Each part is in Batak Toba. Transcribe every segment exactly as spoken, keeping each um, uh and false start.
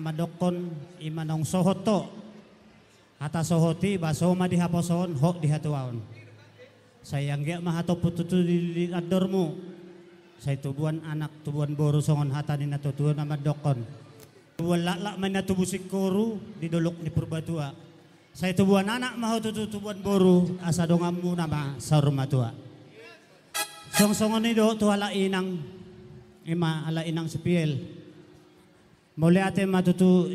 Mandokkon, i ma naung sohot ho. Hata sohot i, ba so ma di haposoon, hot di hatuaon. Sai anggiat ma hatompu tutu di, di andormu. Sai tubuan anak, tubuan boru songon hata ni na tuatua na mandokkon. Tubuan laklak ma inna tubu singkoru di dolok ni Purbatua. Sai tubuan anak ma ho tutu tubuan boru, asa donganmuna ma saur matua. Song songon i do tu halak inang, i ma halak inang Sipiel. Mauliate ma tutu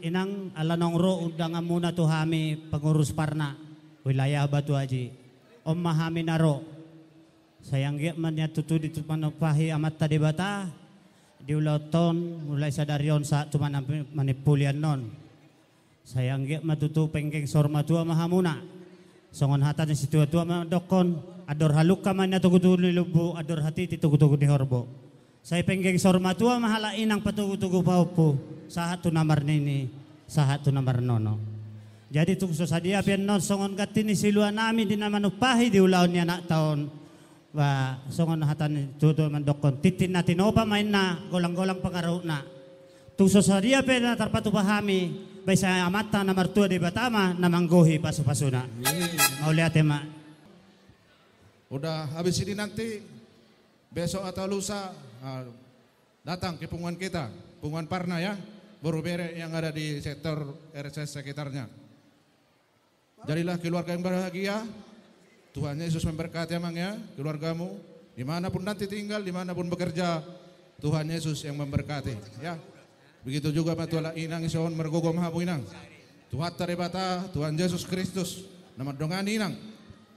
inang, ala naung ro undanganmuna tu hami pengurus Parna wilayah Batu Aji. On ma hami na ro. Sai anggiat ma nian tutu di tu manumpahi Amanta Debata, di ulaon on, mulai sadari on sahat tu manampi-, manimpuli annon. Sai anggiat ma tutu penggeng saur matua ma hamuna. Songon hata ni situatua mandokkon, andor halungka ma inna togutogu ni lombu, andor hatiti togutogu ni horbo. Sai penggeng saur matua ma halak inang patogutogu pahompu, sahat tu na marnini, sahat tu na marnono. Jadi tung so sadia pe annon songon ganti ni siluanami di na manumpahi di ulaon ni anakta on. Ba, songon hata ni tuatua mandokkon, tintin na tinopa ma inna, golang-golang pangarahutna. Tung so sadia pe na tarpatupa hami, ba sai Amanta na martua Debata ma na manggohi pasupasuna. Mauliate ma. Udah habis ini nanti, besok atau lusa, ah, datang ke punguan kita, punguan Parna ya, boru bere yang ada di sektor R S S sekitarnya. Jadilah keluarga yang bahagia. Tuhan Yesus memberkati, Amang, ya, keluargamu. Dimanapun nanti tinggal, dimanapun bekerja, Tuhan Yesus yang memberkati, ya. Begitu juga ma tu halak inang, ison margogo ma hamu, Inang. Tuhanta Debata, Tuhan Yesus Kristus na mandongani, Inang.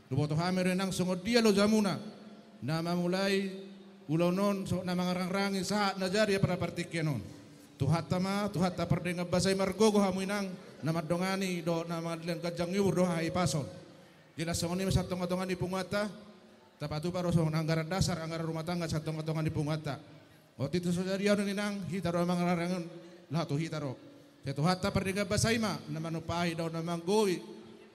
Huboto hami do, Inang, songon dia lojamuna na mamulai ulaon on, so na mangarangrangi sahat na jadi pada partingkian on. Tuhanta ma, Tuhanta pardenggan basa i, margogo hamu, Inang, na mandongani dohot na mangalehon ganjang ni umur dohot hahipason. Jelas songon i ma sian tongatonga ni punguanta, tapatupa do songon anggaran dasar, anggaran rumah tangga sian tongatonga ni punguanta. Otik tu so jadi on, Inang, hita do na mangarangrangi on, laho tu hita do. Sai Tuhanta pardenggan basa i ma na manumpahi dohot na manggohi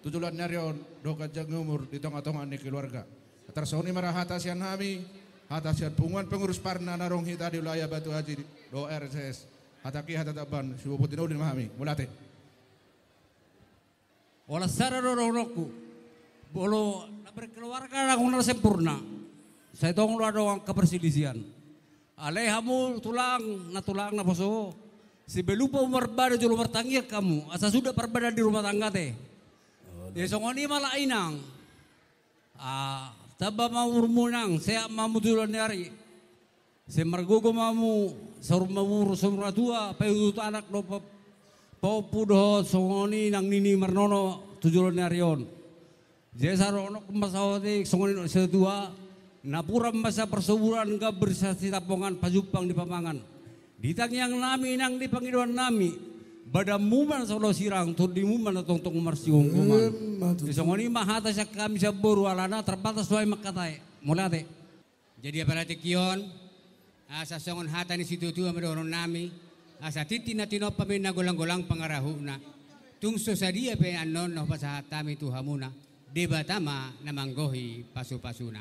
tu joloan ni ari on dohot ganjang ni umur di tongatonga ni keluarga. Tarsongon i ma ra hata sian hami, hata sian punguan pengurus Parna na adong hita di wilayah Batu Aji dohot R S S. Hatangki hata taban, siboboto ni na uli ma hami. Mauliate. Holan sada do dohononku. Molo na berkeluarga nunga sempurna, sai tong do adong angka perselisihan. Alai hamu tulang, na tulang naposo, sai be lupa marbada jolo martangiang hamu, asa suda parbadaan di rumah tangga te. Jadi songon i ma, halak inang. Ah, tamba ma umurmu, Inang, sehat ma hamu tu joloan ni ari. Sai margogo ma hamu, saur matua, saur matua, paihutihut anak dohot pa-, pahompu dohot songon i nang nini marnono tu joloan ni ari on. Jadi sada do dohononku ma saotik, songon i do satua, napuran ma sian parsoburan, gambir sian sitampongan, pajumpang di pamangan. Di tangiangnami, Inang, di pangidoannami, badanmu ma na so sirang, tondimu ma na tongtong marsigomgoman. Emma tutu. Jadi songon i ma hata sian hami sian boru, alana terbatas do hami mangkatai. Mauliate. Jadi apala tingki on, asa songon hata ni situatua ma dohononnami, asa tintin na tinopa ma inna, golanggolang pangarahutna. Tung so sadia pe annon na hupasahat hami tu hamuna, Debata ma na manggohi pasupasuna.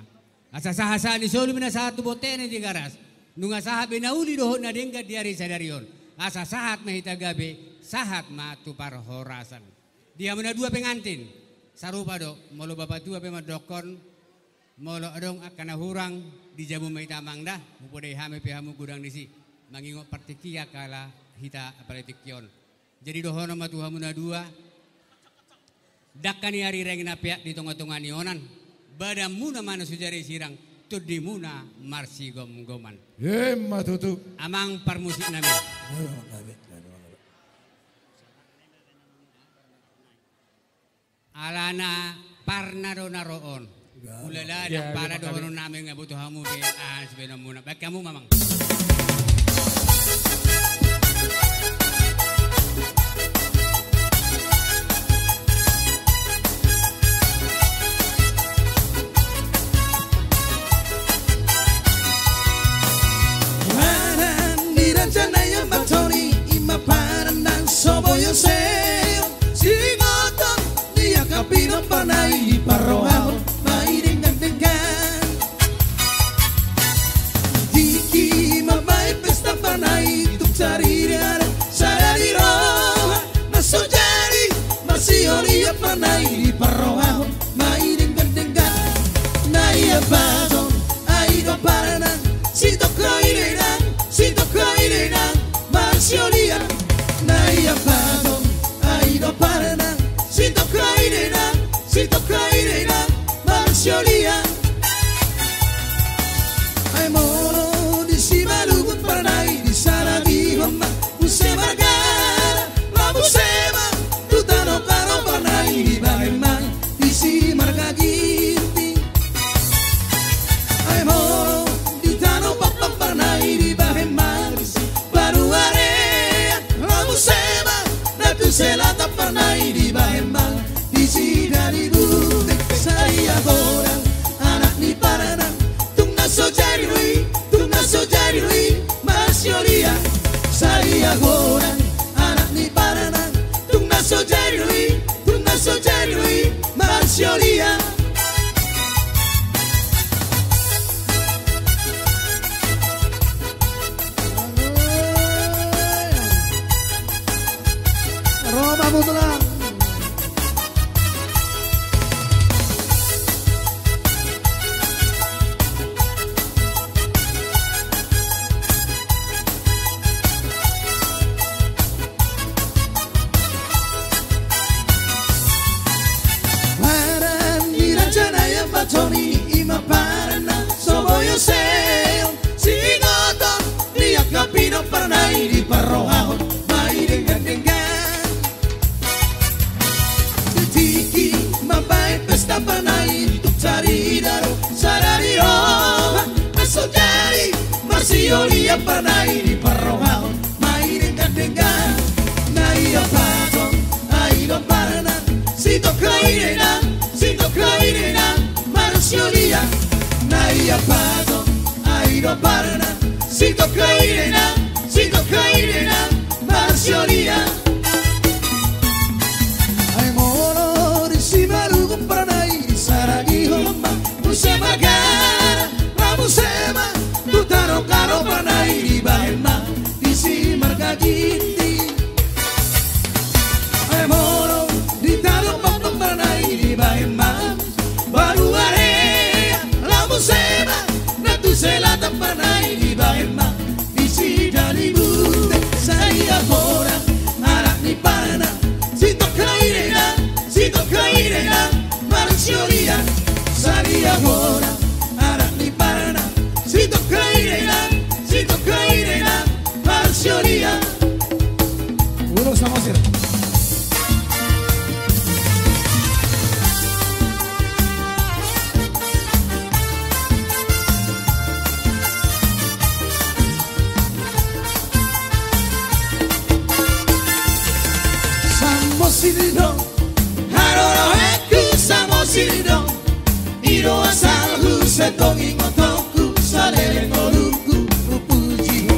Asa sahatsahat ni solu ma inna sahat tu bontean ni Tigaras, nunga sahat be na uli dohot na denggan di ari sadari on. Asa sahat ma hita gabe, sahat ma tu parhorasan. Di hamu na dua pengantin, sarupa do, molo bapatua pe mandokkon, molo adong angka na hurang, dijamu ma hita, Amang, da, hupodai hami pe hamu godang disi, mangingot partingkian ala hita apala tingki on. Jadi dohonon ma tu hamu na dua, dangka ni ari reng na peak di tongatonga ni onan, badanmuna ma na so jadi sirang, tondimuna marsigomgoman. Emma tutu. Amang parmusiknami. Alana Parna do na ro on. Ulala, ndang pala dohononnami, nunga boto hamu be aha sibaenonmuna. Baen hamu ma, Amang. Padan ni raja na i Ambatoni, i ma padan na so boi on seon. Singoton ni angka pinomparna i, parrohahon ma i denggan-denggan. Tingki Ia, sadia godang anak ni parna, tung na so jadi do i, tung na so jadi do i, marsiholia. Roma Mutlak. Badan ni raja na i ambatongi, i ma parna so boi on seon, singoton ni angka pinompar na i diparrohahon ma i denggan-denggan. Di tingki mambaen pesta parna i, tung carida do sada ni roha na so jadi marsiholia, parna i diparrohahon ma i denggan-denggan. Na ia pato ai do parna, sitongka i denggan, sitongka i denggan, marsiholia. Na ia pato ai do parna, sitongka i denggan, sitongka i denggan, marsiholia. Ai molo disi malugut parna i, disaragihon ma muse margana, ra muse ma tu tano karo, parna i dibaen ma disi marga Ginting. Ai molo di tano Pompang parna i dibaen ma banua Rea, ra muse ma na tu selatan, parna i dibaen ma disi Dalimunte. Sadia godang anak ni parna, sitongka i denggan, sitongka i denggan, marsiholia. Sadia godang anak ni parna, sitongka i denggan, sitongka i denggan, marsiholia. Ulos Samosir. Samosir do haroroanku, Samosir do. I do asalhu, sai tong ingotongku, saleleng ngolungku hupuji ho.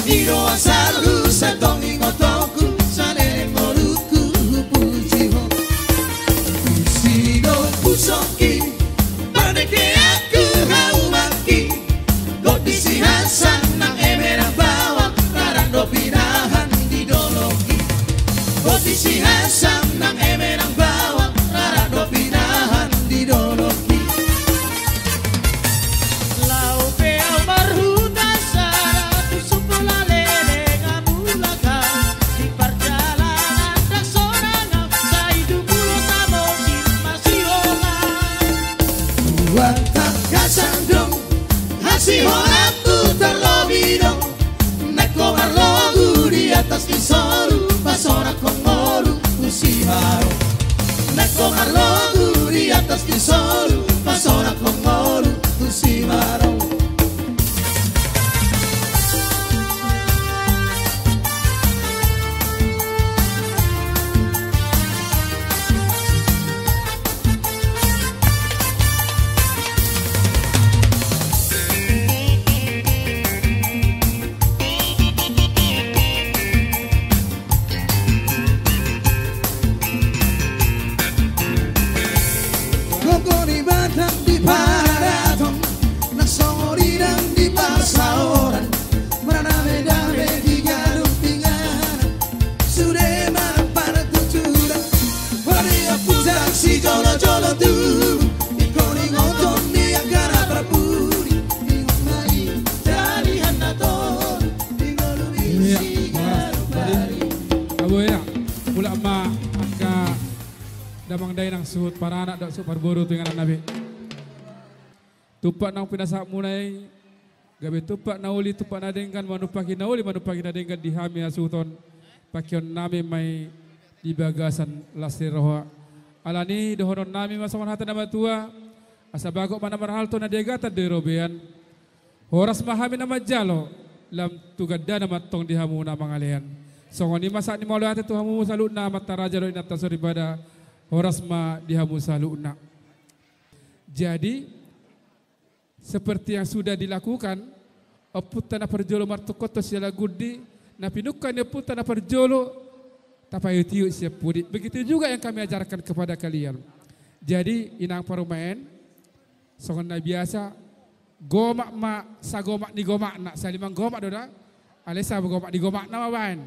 I do asalhu, sai tong ingotongku, saleleng ngolungku hupuji ho. Disi do husongki, parnekeanku, haumangki. Dohot disi hansang nang eme nang bawang, rarang do pinahan di dolokki. Dohot disi hansang nang eme nang bawang, rarang do pinahan di dolokki. Laho pe au marhuta sada, tu sumpu lale lenga mulak au, di parjalanan ndang sonang au, sai dumulu Samosir masihol au. Huhut tangkas adong hasiholanku, tarlobi do naeng ho marlogu di atas ni solu, pasonanghon ngolu tu Simarong. Naeng ho marlogu di atas ni solu, pasonanghon ngolu tu Simarong. Gogo ni batang di paradaton, na songon i nang di parsaoran, marnadame-dame di gadung di inganan, sude manang panantutudan. Hori apusan sijolo-jolo tubu, ingkon ingoton ni angka na parpudi, ingot ma i jalihan na tolu di ngolu ni siganup ari. Abo ya, mulak ma angka damang dainang, suhut paranak dohot suhut parboru tu inganan na be. Tumpak naung pinasahatmuna i, gabe tumpak na uli, tumpak na denggan, manumpahi na uli, manumpahi na denggan di hami hasuhuton. Pangkeon nami ma i di bagasan las ni roha. Alani i dohonon nami ma songon hata na matua, asa bagot ma na marhalto, na diagatan do i robean. Horas ma hami na manjalo, lam tu gandana ma antong di hamu na mangalean. Songon i ma sahat ni mauliate tu hamu saluhutna, amanta raja dohot inanta soripada, horas ma di hamu saluhutna. Jadi, seperti yang sudah dilakukan Ompunta na parjolo martungkothon sialagundi, na pinungka ni ompunta na parjolo, tapaiut-iut sian pudi. Begitu juga yang kami ajarkan kepada kalian. Jadi, inang parumaen, songon na biasa, gomak ma sagomak ni gomakna, sai lima gomak do da, alai sagomak ni gomakna ma baen.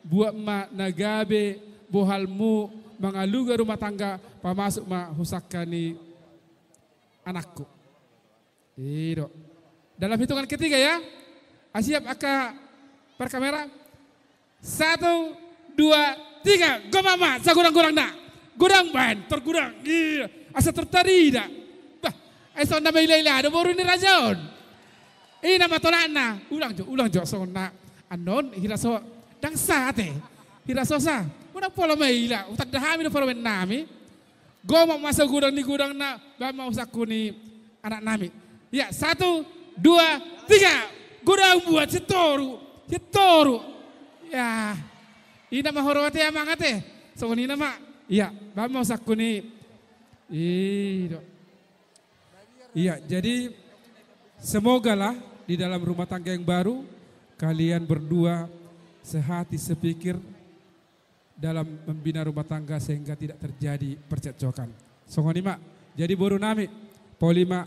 Buat ma na gabe bohalmu mangaluga rumah tangga, pamasuk ma husangka ni anakku. I do. Dalam hitungan ketiga ya. Ah, siap angka parkamera. Satu, dua, tiga. Gomak ma sagodang-godangna. Godang baen, tor godang. Iya. Asa tor tarida. Bah, ai songon na maila-ila do boru ni raja on. I nama tolakna. Ulang jo, ulang jo songon na. Annon, hira so. Ndang sa ate. Hira so sa. Unang pola maila. Hutanda hami do parumaennami. Gomak ma sagodang ni godangna, baen ma husangka ni anaknami. Ya, satu, dua, tiga. Godang buat, sintoru, sintoru. Ya. I nama horo ate amang ate. Songon i nama. Ya, baen ma husangka ni. I do. Iya, jadi semogalah di dalam rumah tangga yang baru kalian berdua sehati sepikir dalam membina rumah tangga sehingga tidak terjadi percekcokan. Songon i ma. Jadi borunami, pauli ma